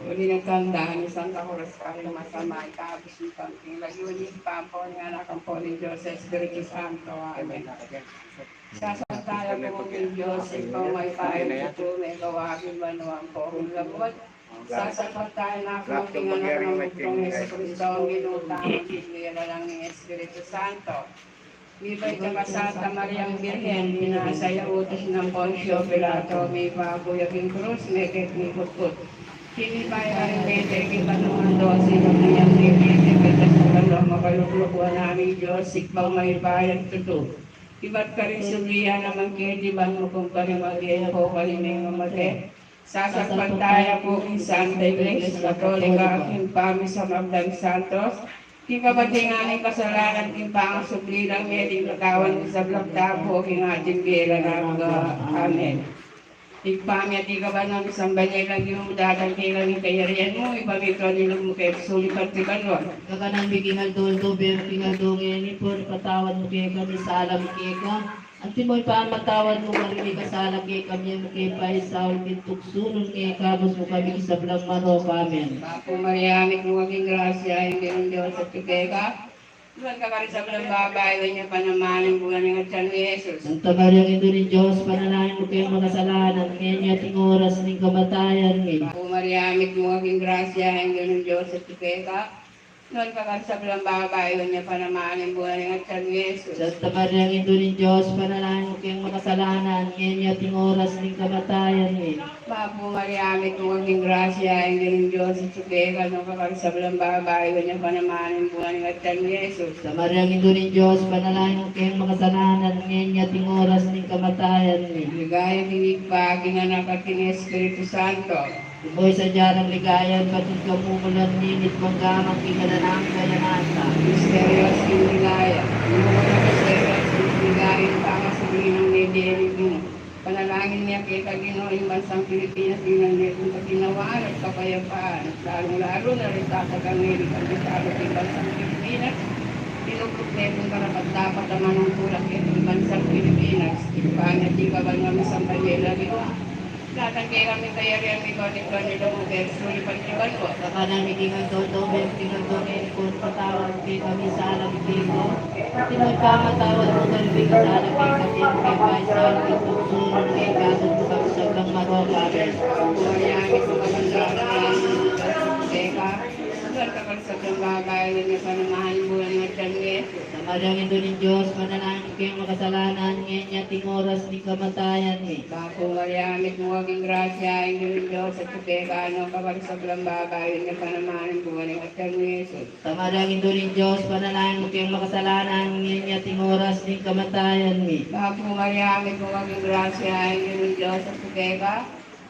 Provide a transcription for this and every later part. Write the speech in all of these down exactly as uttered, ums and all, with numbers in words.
Uli na tanda ni Santa Cruz, kari na masama, ikabus ni Pangkila, yun yung pampo ni anak ang po ni Diyos, Espiritu Santo. Amen. Sasampalatayan ku king Diyos, ikaw mayupayang tutu, mekawagin banua ampong lagwat. Sasampalatayan ku king anak nang bugtung Jesucristo, ang Ginu tamung Biblia, lalang ning Espiritu Santo. Mibait ya ka Santa Mariang Birhen, binasa ya utus nang Poncio Pilato, mipaku ya king krus, mekit, mikutkut. Tinipa ya karing mete king panahun dose, nung niyang mete, mete sa kalwa, makalukluk wanan ning Diyos, ikaw mayupayang tutu. Ibat karing subli ya naman keti, ban mu kung karing mabie, ampong karing mengamate. Sasampalatayan ku king Santa Iglesia Katolika, king pamisamagdang santos, king kabatingan ning kasalanan, king pangasubli nang mie, king katawan ning sablang tamu, king ating bie alang angga. Amen. Ibpa mi, atiu ka banua, misamban ya ing lagyu mu, datang kekami ing kayarian mu, mipamintuan ing lub mu keti sulip anti banua. Kakanan mi king aldo-aldo, ibie mu king aldo ngeni, ipatawad mu kekami ing sala mi keka, anti mo ing pamamatawad mu karing mikasala kekami, e mu ke paisaul king tuksu, nune ikabus mu kami king sablang marok. Amen. Bapu Maria, mitmu ka king grasya, ing Ginung Dios atyu keka. Nuan ka karing sablang babai, nuan ya pa naman ing bunga ning atyan mu, i Jesus. Santa Maria, Indu ning Dios, ipanalangin mu keng makasalanan, ngeni at king oras ning kamatayan mi. Bapu Maria, mitmu ka king grasya, ing Ginung Dios atyu keka. Nuan ka karing sablang babai, nuan ya pa naman ing bunga ning atyan mu, i Jesus. Santa Maria, Indu ning Dios, ipanalangin mu keng makasalanan, ngeni at king oras ning kamatayan mi. Bapu Maria, mitmu ka king grasya, ing Ginung Dios atyu keka, nuan ka karing sablang babai, nuan ya pa naman ing bunga ning atyan mu, i Jesus. Santa Maria, Indu ning Dios, ipanalangin mu keng makasalanan, ngeni at king oras ning kamatayan mi. Ligaya king Ibpa, king Anak, at king Espiritu Santo. Antimo ing sadya nang ligaya, ibat king kamumulan, ngeni at angga man king alang angga. Amen. Misterios ning ligaya. Unang misterios ning ligaya, ing pangasubli nang mie ning Ginu. Ipanalangin mi keka, Ginu, ing bansang Pilipinas, ing nanu king kaginawaan at kapayapaan, at lalung-lalu na ring tatagang mie ning pagkasala king bansang Pilipinas. Tinukluk ne king karapat-dapat a manungkulan keti king bansang Pilipinas. Ibpa mi, atiu ka banua, misamban ya ing lagyu mu. Datang kekami ing kayarian mu, mipamintuan ing lub mu keti sulip anti banua. Kakanan mi king aldo-aldo, ibie mu king aldo ngeni, ipatawad mu kekami ing sala mi keka, anti mo ing pamamatawad mu karing mikasala kekami, e mu ke paisaul king tuksu, nune ikabus mu kami king sablang marok. Amen. Maria, mitmu ka king grasya, ing Ginung Dios atyu keka. Nuan ka karing sablang babai, nuan ya pa naman ing bunga ning atyan mu, i Jesus. Santa Maria, Indu ning Dios, ipanalangin mu keng makasalanan, ngeni at king oras ning kamatayan mi. Bapu Maria, mitmu ka king grasya, ing Ginung Dios atyu keka, nuan ka karing sablang babai, nuan ya pa naman ing bunga ning atyan mu, i Jesus. Santa Maria, Indu ning Dios, ipanalangin mu keng makasalanan, ngeni at king oras ning kamatayan mi. Bapu Maria, mitmu ka king grasya, ing Ginung Dios atyu keka.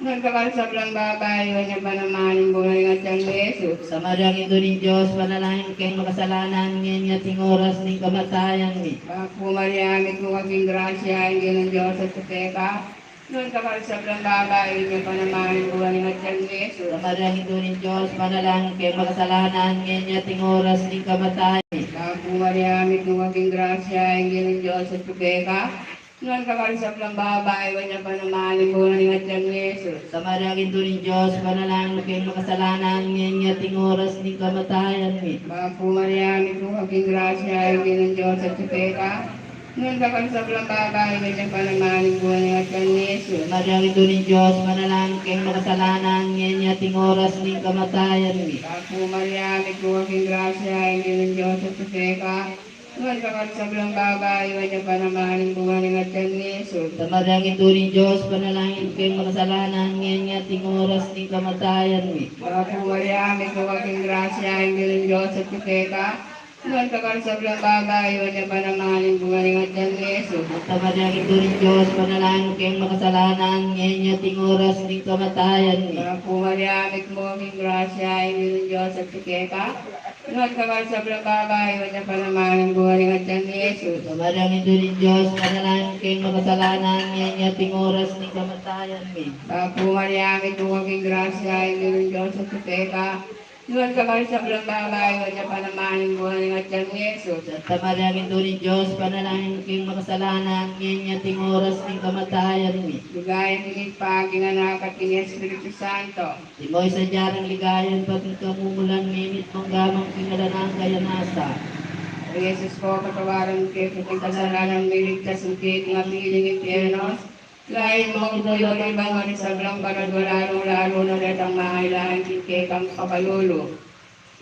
Nuan ka karing sablang babai, nuan ya pa naman ing bunga ning atyan mu, i Jesus. Santa Maria, Indu ning Dios, ipanalangin mu keng makasalanan, ngeni at king oras ning kamatayan mi. Bapu Maria, mitmu ka king grasya, ing Ginung Dios atyu keka. Nuan ka karing sablang babai, nuan ya pa naman ing bunga ning atyan mu, i Jesus. Santa Maria, Indu ning Dios, ipanalangin mu keng makasalanan, ngeni at king oras ning kamatayan mi. Bapu Maria, mitmu ka king grasya, ing Ginung Dios atyu keka. Nuan ka karing sablang babai, nuan ya pa naman ing bunga ning atyan mu, i Jesus. Santa Maria, Indu ning Dios, ipanalangin mu keng makasalanan, ngeni at king oras ning kamatayan mi. Bapu Maria, mitmu ka king grasya, ing Ginung Dios atyu keka. Nuan ka karing sablang babai, nuan ya pa naman ing bunga ning atyan mu, i Jesus. Santa Maria, Indu ning Dios, ipanalangin mu keng makasalanan, ngeni at king oras ning kamatayan mi. Bapu Maria, mitmu ka king grasya, ing Ginung Dios atyu keka. Nuan ka karing sablang babai, nuan ya pa naman ing bunga ning atyan mu, i Jesus. Santa Maria, Indu ning Dios, ipanalangin mu keng makasalanan, ngeni at king oras ning kamatayan mi. Bapu Maria, mitmu ka king grasya, ing Ginung Dios atyu keka. Nuan ka karing sablang babai, nuan ya pa naman ing bunga ning atyan mu, i Jesus. Santa Maria, Indu ning Dios, ipanalangin mu keng makasalanan, ngeni at king oras ning kamatayan mi. Bapu Maria, mitmu ka king grasya, ing Ginung Dios atyu keka. Nuan ka karing sablang babai, nuan ya pa naman ing bunga ning atyan mu, i Jesus. Santa Maria, Indu ning Dios, ipanalangin mu keng makasalanan, ngeni at king oras ning kamatayan mi. Bapu Maria, mitmu ka king grasya, ing Ginung Dios atyu keka. Nuan ka karing sablang babai, nuan ya pa naman ing bunga ning atian mu, i Jesus. Santa Maria, Indu ning Dios, ipanalangin mu keng makasalanan, ngeni at king oras ning kamatayan mi. Ligaya king Ibpa, king Anak, at king Espiritu Santo. Antimo ing sadya nang ligaya ning pati kamumulan, ngeni at mangga man king alang angga. Amen. O Jesus ko, patawaran mu kami king kasalanan mi, iligtas mu kami king api ning impyerno. Lawen mu king sablang babai, lalung-lalu na retang mangailangan king kekang pakalulu.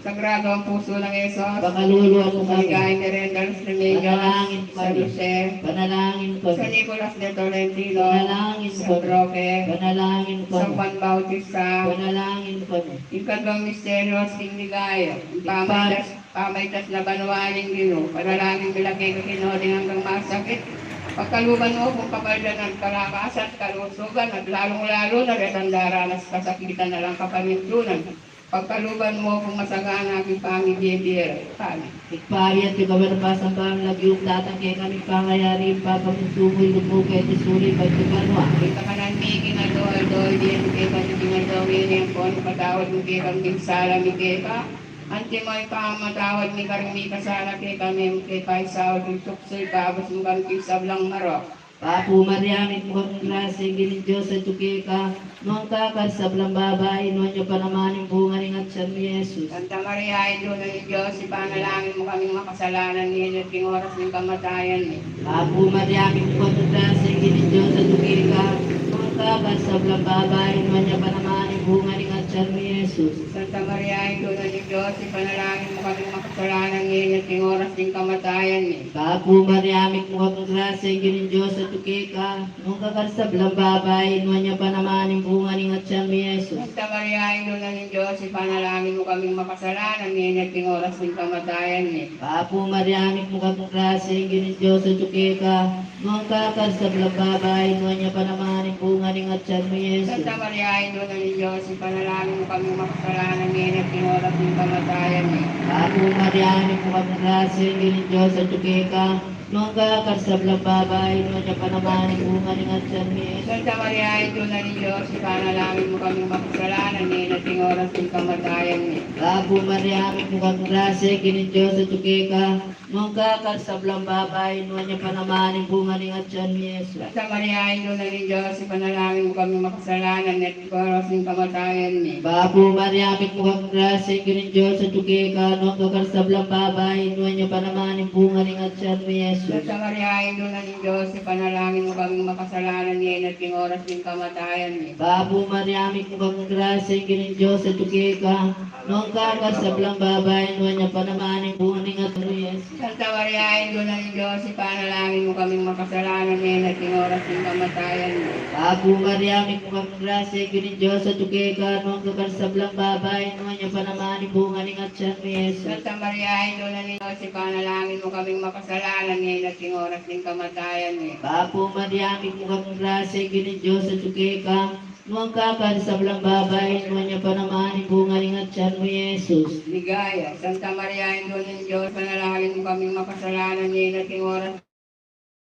Sagrado ing Pusu nang Jesus. Pakaluluan mu kami. Maligayang Merenda, Los Remedios. Ipanalangin mu kami. San Jose. Ipanalangin mu kami. San Nicolas de Tolentino. Ipanalangin mu kami. San Roque. Ipanalangin mu kami. San Juan Bautista. Ipanalangin mu kami. Ing kadwang misteryo ning ligaya, ing pamaitas, pamaitas na banua ning Ginu. Ipanalangin mi la keka, Ginu, ding anggang masakit. Pagkaluban mu kung kapaldanan, kalakasan, kalusugan, at lalung-lalu na retang daranas kasakitan alang kapamintunan. Pagkaluban mu kung masagana king pamibie-bie. Amen. Ing pari at ing kabarapasan pang lagyu datang kekami, ing pangayari, ing papamintu mu, ing lub mu keti sulip anti banua. Ing kakanan mi king aldo-aldo ibie mu kekami king aldo ngeni, ampon ipatawad mu kekami ing sala mi keka, antimo ing pamamatawad mi karing mikasala kekami, e mu ke paisaul king tuksu, ikabus mu kami king sablang marok. Bapu Maria, mitmu ka king grasya, ing Ginung Dios atyu keka, nuan ka karing sablang babai, nuan ya pa naman ing bunga ning atian mu, i Jesus. Santa Maria, Indu na ning Dios, ipanalangin mu kaming makasalanan, ngeni at king oras ning kamatayan mi. Bapu Maria, mitmu ka king grasya, ing Ginung Dios atyu keka, nuan ka karing sablang babai, nuan ya pa naman ing bunga ning atian mu, i Jesus. Santa Maria, Indu na ning Dios, ipanalangin mu kaming makasalanan, ngeni at king oras ning kamatayan mi. Bapu Maria, mitmu ka king grasya, ing Ginung Dios atyu keka, nuan ka karing sablang babai, nuan ya pa naman ing bunga ning atian mu, i Jesus. Santa Maria, Indu na ning Dios, ipanalangin mu kaming makasalanan, ngeni at king oras ning kamatayan mi. Bapu Maria, mitmu ka king grasya, ing Ginung Dios atyu keka, nuan ka karing sablang babai, nuan ya pa naman ing bunga ning atian mu, i Jesus. Santa Maria, Indu na ning Dios, ipanalangin mu kaming makasalanan, ngeni at king oras ning kamatayan mi. Bapu Maria, mitmu ka king grasya, ing Ginung Dios atyu keka, nuan ka karing sablang babai, nuan ya pa naman ing bunga ning atian mu, i Jesus. Santa Maria, Indu na ning Dios, ipanalangin mu kaming makasalanan, ngeni at king oras ning kamatayan mi. Bapu Maria, mitmu ka king grasya, ing Ginung Dios atyu keka, nuan ka karing sablang babai, nuan ya pa naman ing bunga ning atian mu, i Jesus. Santa Maria, Indu na ning Dios, ipanalangin mu kaming makasalanan, ngeni at king oras ning kamatayan mi. Bapu Maria, mitmu ka king grasya, ing Ginung Dios atyu keka, nuan ka karing sablang babai, nuan ya pa naman ing bunga ning atian mu, i Jesus. Santa Maria, Indu na ning Dios, ipanalangin mu kaming makasalanan, ngeni at king oras ning kamatayan mi. Bapu Maria, mitmu ka king grasya, ing Ginung Dios atyu keka, nuan ka karing sablang babai, nuan ya pa naman ing bunga ning atian mu, i Jesus. Santa Maria, Indu na ning Dios, ipanalangin mu kaming makasalanan, ngeni at king oras ning kamatayan mi. Bapu Maria, mitmu ka king grasya, ing Ginung Dios atyu keka, nuan ka karing sablang babai, nuan ya pa naman ing bunga ning atian mu, i Jesus. Santa Maria, Indu na ning Dios, ipanalangin mu kaming makasalanan, ngeni at king oras ning kamatayan mi. Bapu Maria, mitmu ka king grasya, ing Ginung Dios atyu keka, nuan ka karing sablang babai, nuan ya pa naman ing bunga ning atian mu, i Jesus. Ligaya. Santa Maria, Indu ning Dios, ipanalangin mu kaming makasalanan, ngeni at king oras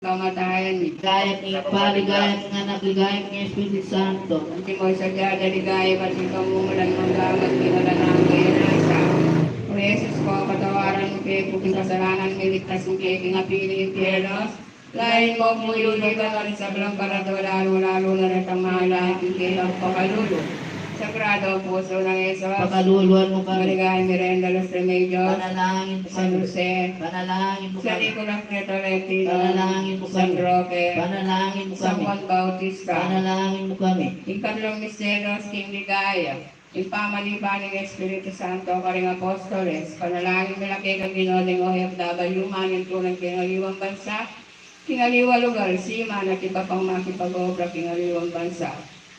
kamatayan mi. Ligaya king Ibpa, ligaya king Anak, ligaya king Espiritu Santo. Antimo ing sadya da ligaya, pati kamumulan, mangga man king alang angga. Amen. O Jesus ko, patawaran mu kami king kasalanan mi, iligtas mu kami king api ning impyerno. Lawen mu king sablang babai, lalung-lalu na retang mangailangan king kekang pakalulu. Sagrado ing Pusu nang Jesus. Pakaluluan mu kami. Maligayang Merenda, Los Remedios. Ipanalangin mu kami. San Jose. Ipanalangin mu kami. San Nicolas de Tolentino. Ipanalangin mu kami. San Roque. Ipanalangin mu kami. San Juan Bautista. Ipanalangin mu kami. Ing katlung misteryo ning ligaya, ing pamalipa ning Espiritu Santo karing apostoles. Ipanalangin mi la keka, Ginu, ding O F W, mamintunan king aliwang bansa, king aliwang lugar, seaman at iba pang makipag-obra king aliwang bansa.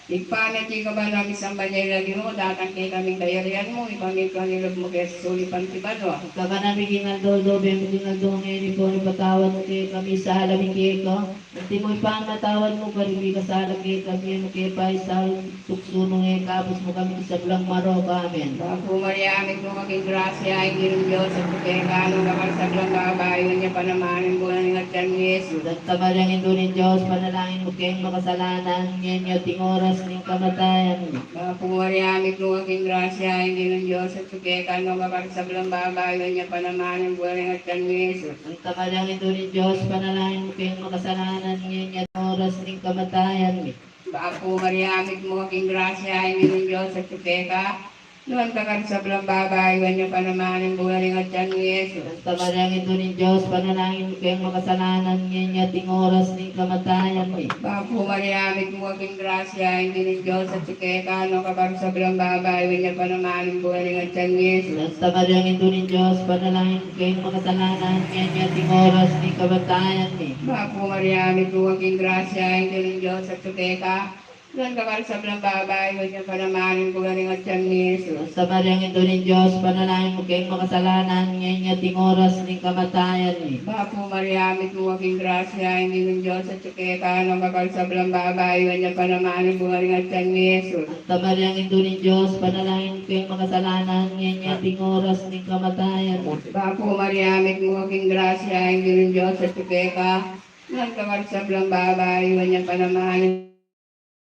Ibpa mi atyu ka banua, misamban ya ing lagyu mu, datang kekami ing kayarian mu, mipamintuan ing lub mu keti sulip anti banua. Ing kakanan mi king aldo-aldo ibie mu king aldo ngeni, ampon ipatawad mu kekami ing sala mi keka, antimo ing pamamatawad mi karing mikasala kekami, e mu ke paisaul king tuksu, nune ikabus mu kami king sablang marok. Amen. Bapu Maria, mitmu ka king grasya, ing Ginung Dios atyu keka, nuan ka karing sablang babai, nuan ya pa naman ing bunga ning atian mu, i Jesus. Santa Maria, Indu ning Dios, ipanalangin mu kaming makasalanan, ngeni at king oras ning kamatayan mi. Bapu Maria, mitmu ka king grasya, ing Ginung Dios atyu keka, nuan ka karing sablang babai, nuan ya pa naman ing bunga ning atyan mu, i Jesus. Santa Maria, Indu ning Dios, ipanalangin mu keng makasalanan, ngeni at king oras ning kamatayan mi. Bapu Maria, mitmu ka king grasya, ing Ginung Dios atyu keka, nuan ka karing sablang babai, nuan ya pa naman ing bunga ning atyan mu, i Jesus. Santa Maria, Indu ning Dios, ipanalangin mu keng makasalanan, ngeni at king oras ning kamatayan mi. Bapu Maria, mitmu ka king grasya, ing Ginung Dios atyu keka, nuan ka karing sablang babai, nuan ya pa naman ing bunga ning atyan mu, i Jesus. Santa Maria, Indu ning Dios, ipanalangin mu keng makasalanan, ngeni at king oras ning kamatayan mi. Bapu Maria, mitmu ka king grasya, ing Ginung Dios atyu keka, nuan ka karing sablang babai, nuan ya pa naman ing bunga ning atyan mu, i Jesus. Santa Maria, Indu ning Dios, ipanalangin mu keng makasalanan, ngeni at king oras ning kamatayan mi. Bapu Maria, mitmu ka king grasya, ing Ginung Dios atyu keka, nuan ka karing sablang babai, nuan ya pa naman ing bunga ning atyan mu, i Jesus. Santa Maria, Indu ning Dios, ipanalangin mu keng makasalanan, ngeni at king oras ning kamatayan mi. Bapu Maria, mitmu ka king grasya, ing Ginung Dios atyu keka, nuan ka karing sablang babai, nuan ya pa naman ing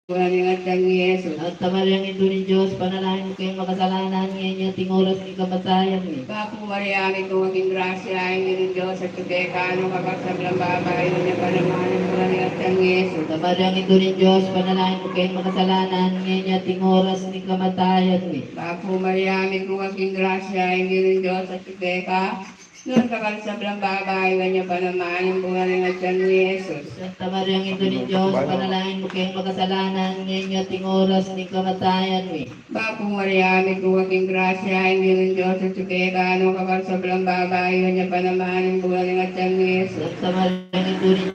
bunga ning atyan mu, i Jesus. Santa Maria, Indu ning Dios, ipanalangin mu keng makasalanan, ngeni at king oras ning kamatayan mi. Bapu Maria, mitmu ka king grasya, ing Ginung Dios atyu keka, nuan ka karing sablang babai, nuan ya pa naman ing bunga ning atyan mu, i Jesus. Santa Maria, Indu ning Dios, ipanalangin mu keng makasalanan, ngeni at king oras ning kamatayan mi. Bapu Maria, mitmu ka king grasya, ing Ginung Dios atyu keka, nuan ka karing sablang babai, nuan ya pa naman ing bunga ning atyan mu, i Jesus. Santa Maria, Indu ning Dios, ipanalangin mu keng makasalanan, ngeni at king oras ning kamatayan mi. Bapu Maria, mitmu ka king grasya, ing Ginung Dios atyu keka, nuan ka karing sablang babai, nuan ya pa naman ing bunga ning atyan mu, i Jesus. Santa Maria, Indu ning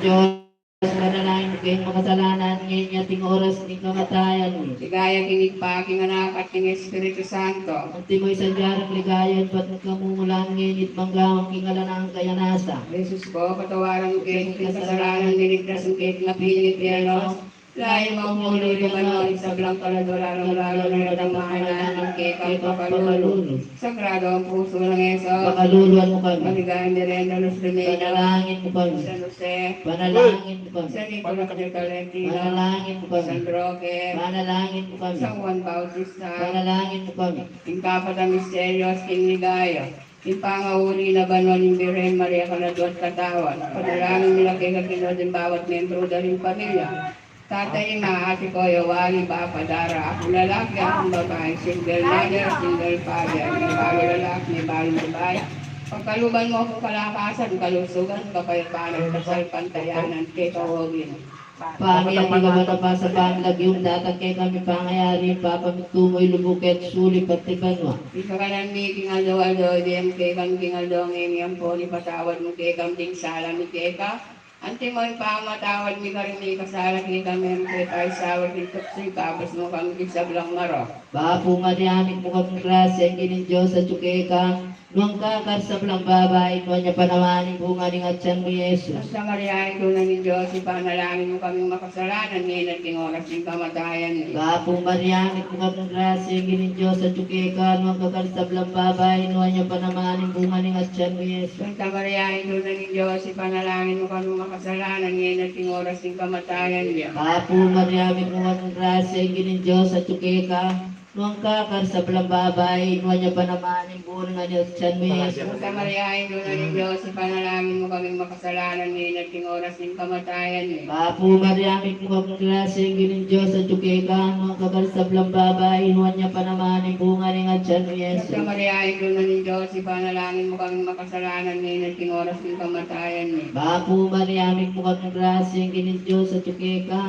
Dios, ipanalangin mu keng makasalanan, ngeni at king oras ning kamatayan mi. Ligaya king Ibpa, king Anak, at king Espiritu Santo. Antimo ing sadya rang ligaya, ibat ning kamumulan, ngeni at mangga man king alang angga. Jesus ko, patawaran mu kekami king kasalanan mi, iligtas mu kekami king infierno, lalam mu king lub ning banua ing sablang kaladua, lalung-lalu na ring mahinanan kekang pakalulu. Sagrado ing pusu nang Jesus, pakaluluan mu kami. Maligayang Birhen de los Remedios, ipanalangin mu kami. San Jose, ipanalangin mu kami. San Nicolas de Tolentino, ipanalangin mu kami. San Roque, ipanalangin mu kami. San Juan Bautista, ipanalangin mu kami. Ing kapat a misteryo king ligaya, ing pangauli na banua ning Birhen Maria kaladua at katawan. Ipanalangin mi la keka king lagyu ning bawat membro da ring pamilya. Tata, ima, ate, koya, wali, bapa, dara, apu, lalaki, apung babai, single mother, single father, may balu lalaki, may balu babai. Pagkaluban mu kung kalakasan, kalusugan, kapayapaan, at kasalpantayanan, kekang Ibpa mi, atiu ka banua, mipasabi ya ing lagyu mu, datang kekami ing pangayarian mu, mipamintuan mu ing lub mu keti sulip anti banua. Ing kakanan mi king aldo-aldo ibie mu kekami king aldo ngeni, ampon ipatawad mu kekami ding sala mi keka, anti mo ing pamamatawad mi karing mikasala kekami, e mu ke paisaul king tuksu, ikabus mu kami king sablang marok. Bapu Maria, mitmu ka king grasya, ing Ginung Dios atyu keka, nuan ka karing sablang babai, nuan ya pa naman ing bunga ning atyan mu, i Jesus. Santa Maria, Indu na ning Dios, ipanalangin mu kaming makasalanan, ngeni at king oras ning kamatayan mi. Bapu Maria, mitmu ka king grasya, ing Ginung Dios atyu keka, nuan ka karing sablang babai, nuan ya pa naman ing bunga ning atyan mu, i Jesus. Santa Maria, Indu na ning Dios, ipanalangin mu kaming makasalanan, ngeni at king oras ning kamatayan mi. Bapu Maria, mitmu ka king grasya, ing Ginung Dios atyu keka, nuan ka karing sablang babai, nuan ya pa naman ing bunga ning atyan mu, i Jesus. Santa Maria, Indu na ning Dios, ipanalangin mu kaming makasalanan, ngeni at king oras ning kamatayan mi. Bapu Maria, mitmu ka king grasya, ing Ginung Dios atyu keka, nuan ka karing sablang babai, nuan ya pa naman ing bunga ning atyan mu, i Jesus. Santa Maria, Indu na ning Dios, ipanalangin mu kaming makasalanan, ngeni at king oras ning kamatayan mi. Bapu Maria, mitmu ka king grasya, ing Ginung Dios atyu keka,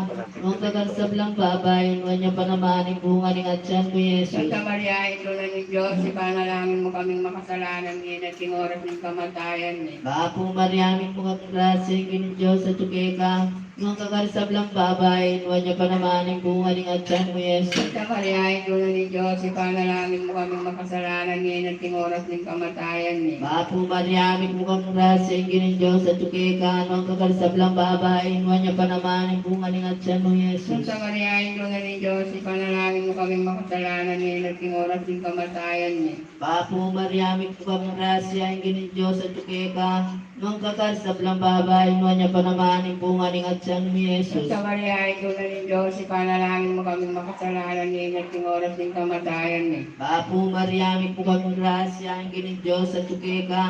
nuan ka karing sablang babai, nuan ya pa naman ing bunga ning atyan mu, i Jesus. Santa Maria, Indu na ning Dios, ipanalangin mu kaming makasalanan, ngeni at king oras ning kamatayan mi. Bapu Maria, mitmu ka king grasya, ing Ginung Dios atyu keka, nuan ka karing sablang babai, nuan ya pa naman ing bunga ning atyan mu, i Jesus. Santa Maria, Indu na ning Dios, ipanalangin mu kaming makasalanan, ngeni at king oras ning kamatayan mi. Bapu Maria, mitmu ka king grasya, ing Ginung Dios atyu keka, nuan ka karing sablang babai, nuan ya pa naman ing bunga ning atyan mu, i Jesus. Santa Maria, Indu na ning Dios, ipanalangin mu kaming makasalanan, kasalanan, ngeni at king oras ning kamatayan mi. Bapu Maria, mitmu ka king grasya, ing Ginung Dios atyu keka, nuan ka karing sablang babai, nuan ya pa naman ing bunga ning atyan mu, i Jesus. Santa Maria, Indu na ning Dios, ipanalangin mu kaming makasalanan, ngeni at king oras ning kamatayan mi. Bapu Maria, mitmu ka king grasya, ing Ginung Dios atyu keka,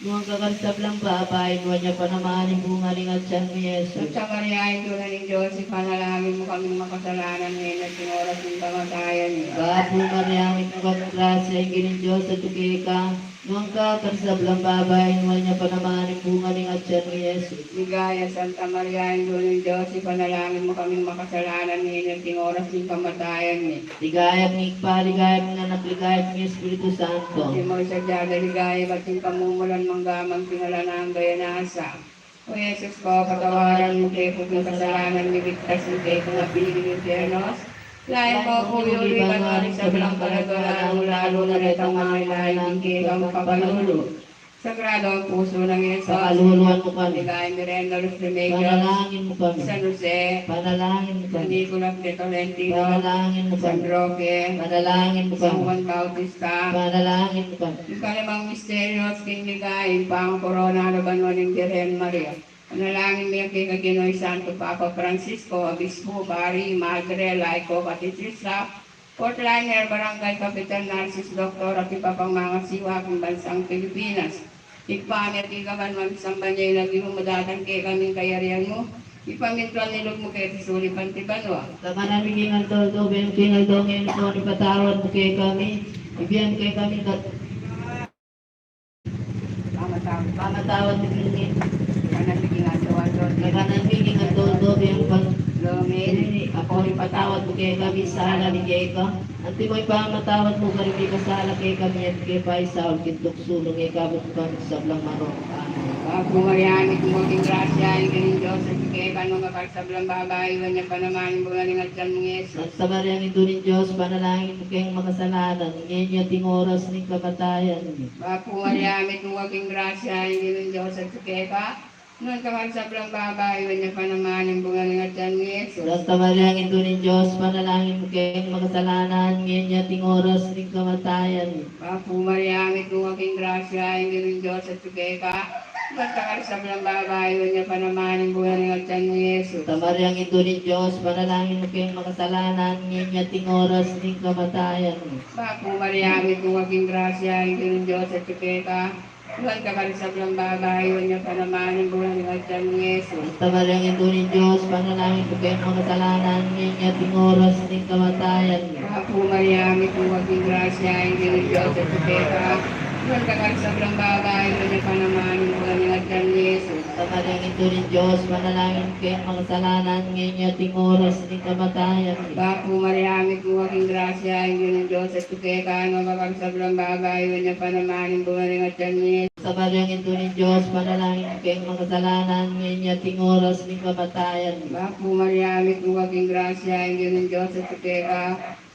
nuan ka karing sablang babai, nuan ya pa naman ing bunga ning atyan mu, i Jesus. Santa Maria, Indu na ning Dios, ipanalangin mu kaming makasalanan, ngeni at king oras ning kamatayan mi. Bapu Maria, mitmu ka king grasya, ing Ginung Dios atyu keka, nuan ka karing sablang babai, nuan ya pa naman ing bunga ning atyan mu, i Jesus. Ligaya, Santa Maria, Indu ning Dios, ipanalangin mu kaming makasalanan, ngeni at king oras ning kamatayan mi. Ligaya king Ibpa, ligaya king Anak, ligaya king Espiritu Santo. Antimo ing sadya da ligaya, ibat king kamumulan, mangga man king alang angga. Nasa, O Jesus ko, patawaran mu ke pu king kasalanan mi, ligtas mu ke king api ning impyerno, lalam mu pu ing banua ring sablang paratula, lalung-lalu na retang mangailangan king kekang pakalulu. Sagrado Puso nang Jesus, pakaluluan mu kami. Ligaya, Mirenda, Los Remedios, panalangin mu kami. San Jose, panalangin mu kami. San Nicolas de Tolentino, panalangin mu kami. San Roque, panalangin mu kami. San Juan Bautista, panalangin mu kami. Ing kalimang misteryo king ligaya, ing pangkorona king banua ning Birhen Maria. Panalangin mi ya keka Ginu, ing Santo Papa Francisco, Obispo, Pari, Madre, Laiko, Katekista, frontliner, barangay kapitan, nurses, doktor, at iba pang mangasiwa king bansang Pilipinas. Ibpa mi, atiu ka banua, misamban ya ing lagyu mu, datang kekami ing kayarian mu, mipamintuan ing lub mu keti sulip anti banua. Ing kakanan mi king aldo-aldo ibie mu kekami ngeni, ipatawad mu kekami ing bie mu kekami, kat- Pamatawad. Pamatawad mi kekami. Kakanan mi king aldo-aldo. Kakanan mi king aldo-aldo ibie mu kekami ngeni. Ampon ipatawad mu kekami ing sala mi keka, anti mo ing pamatawad mu karing mikasala kekami, at e mu ke paisaul king tuksu, nune ikabus mu kami king sablang marok. Amen. Bapu Maria, mitmu ka king grasya, ing Ginung Dios atyu keka, nuan ka karing sablang babai, nuan ya pa naman ing bunga ning atyan mu, i Jesus. Santa Maria, Indu ning Dios, ipanalangin mu keng makasalanan, ngeni at king oras ning kamatayan mi. Bapu Maria, mitmu ka king grasya, ing Ginung Dios atyu keka, nuan ka karing sablang babai, nuan ya pa naman ing bunga ning atyan mu, i Jesus. Santa Maria, Indu ning Dios, ipanalangin mu keng makasalanan, ngeni at king oras ning kamatayan mi. Bapu Maria, mitmu ka king grasya, ing Ginung Dios atyu keka, nuan ka karing sablang babai, nuan ya pa naman ing bunga ning atyan mu, i Jesus. Santa Maria, Indu ning Dios, ipanalangin mu keng makasalanan, ngeni at king oras ning kamatayan mi. Bapu Maria, mitmu ka king grasya, ing Ginung Dios atyu keka, nuan ka karing sablang babai, nuan ya pa naman ing bunga ning atyan mu, i Jesus. Santa Maria, Indu ning Dios, ipanalangin mu keng makasalanan, ngeni at king oras ning kamatayan mi. Bapu Maria, mitmu ka king grasya, ing Ginung Dios atyu keka, nuan ka karing sablang babai, nuan ya pa naman ing bunga ning atyan mu, i Jesus. Santa Maria, Indu ning Dios, ipanalangin mu keng makasalanan, ngeni at king oras ning kamatayan mi. Bapu Maria, mitmu ka king grasya, ing Ginung Dios atyu keka, nuan ka karing sablang babai, nuan ya pa naman ing bunga ning atyan mu, i Jesus. Santa Maria, Indu ning Dios, ipanalangin mu keng makasalanan, ngeni at king oras ning kamatayan mi. Bapu Maria, mitmu ka king grasya, ing Ginung Dios atyu keka,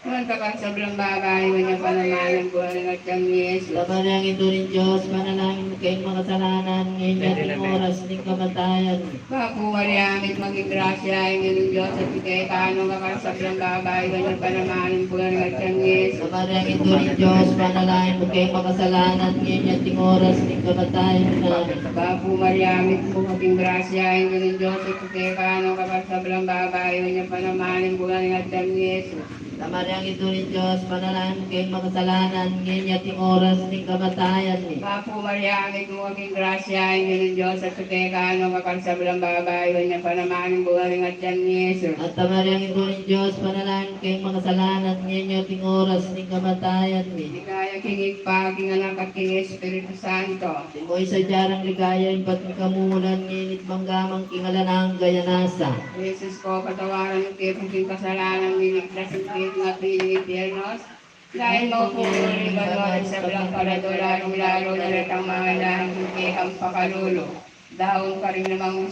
nuan ka karing sablang babai, nuan ya pa naman ing bunga ning atyan mu, i Jesus. Santa Maria, Indu ning Dios, ipanalangin mu keng makasalanan, ngeni at king oras ning kamatayan mi. Bapu Maria, mitmu ka king grasya, ing Ginung Dios atyu keka, nuan ka karing sablang babai, nuan ya pa naman ing bunga ning atyan mu, i Jesus. Santa Maria, Indu ning Dios, ipanalangin mu keng makasalanan, ngeni at king oras ning kamatayan mi. Amen. Bapu Maria, mitmu ka king grasya, ing Ginung Dios atyu keka, nuan ka karing sablang babai, nuan ya pa naman ing bunga ning atyan mu, i Jesus. Santa Maria, Indu ning Dios, ipanalangin mu keng makasalanan, ngeni at king oras ning kamatayan mi. Bapu Maria, mitmu ka king grasya, ing Ginung Dios atyu keka, nuan ka karing sablang babai, nuan ya pa naman ing bunga ning atyan mu, i Jesus. Santa Maria, Indu ning Dios, ipanalangin mu keng makasalanan, ngeni at king oras ning kamatayan mi. Ligaya king Ibpa, king Anak, at king Espiritu Santo. Antimo ing sadya rang ligaya, ibat king kamumulan, ngeni at mangga man king alang angga. Nasa, O Jesus ko, patawaran mu ke pu king kasalanan mi, ligtas mu ke king api ning impyerno, lalam mu pu ing banua ring sablang paratula, lalung-lalu na retang mangailangan king kekang pakalulu. Daun karin namang